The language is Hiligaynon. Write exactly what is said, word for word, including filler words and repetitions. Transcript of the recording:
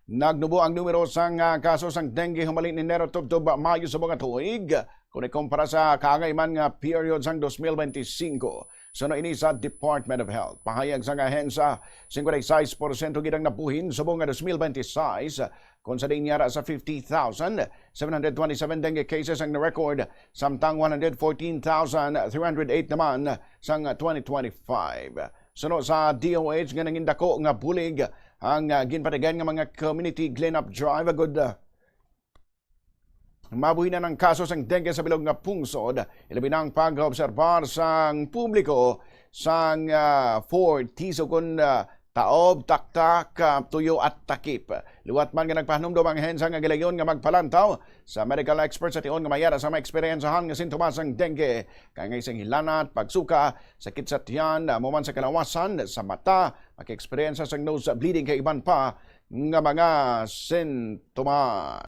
Nagnubo ang numero sang, ah, kaso sang dengue humalin Enero tubtob Mayo sa mga tuig, kung ikumpara sa kaangay man nga period sang dos mil benti singko. Suno ini sa Department of Health. Pahayag sang ahensya, singkwenta y seis porsyento gid ang nabuhin subong nga dos mil benti seis, kung sa diin yara sa fifty thousand seven hundred twenty-seven dengue cases ang na-record, samtang one hundred fourteen thousand three hundred eight naman sang twenty twenty-five. Suno sa D O H nga nangindako nga bulig ang, ah, ginpatigayon nga mga community cleanup drive agud, ah, mabuhinan ang kaso sang dengue sa bilog nga pungsod, ilabi na ang pag-obserbar sang publiko sang, ah, Fort Tiso kon, ah, taob, taktak, ah, tuyo at takip. Liwat man nga nagpahanumdom ang ahensya nga gilayon nga magpalantaw sa medical experts sa tion nga mayara sa mga eksperyensyahan nga sintomas sang dengue, kaangay sang hilanat, pagsuka, sakit sa tiyan, ah, amo man sa kalawasan, sa mata, maka-eksperyensya sang nose bleeding kag iban pa nga mga sintomas.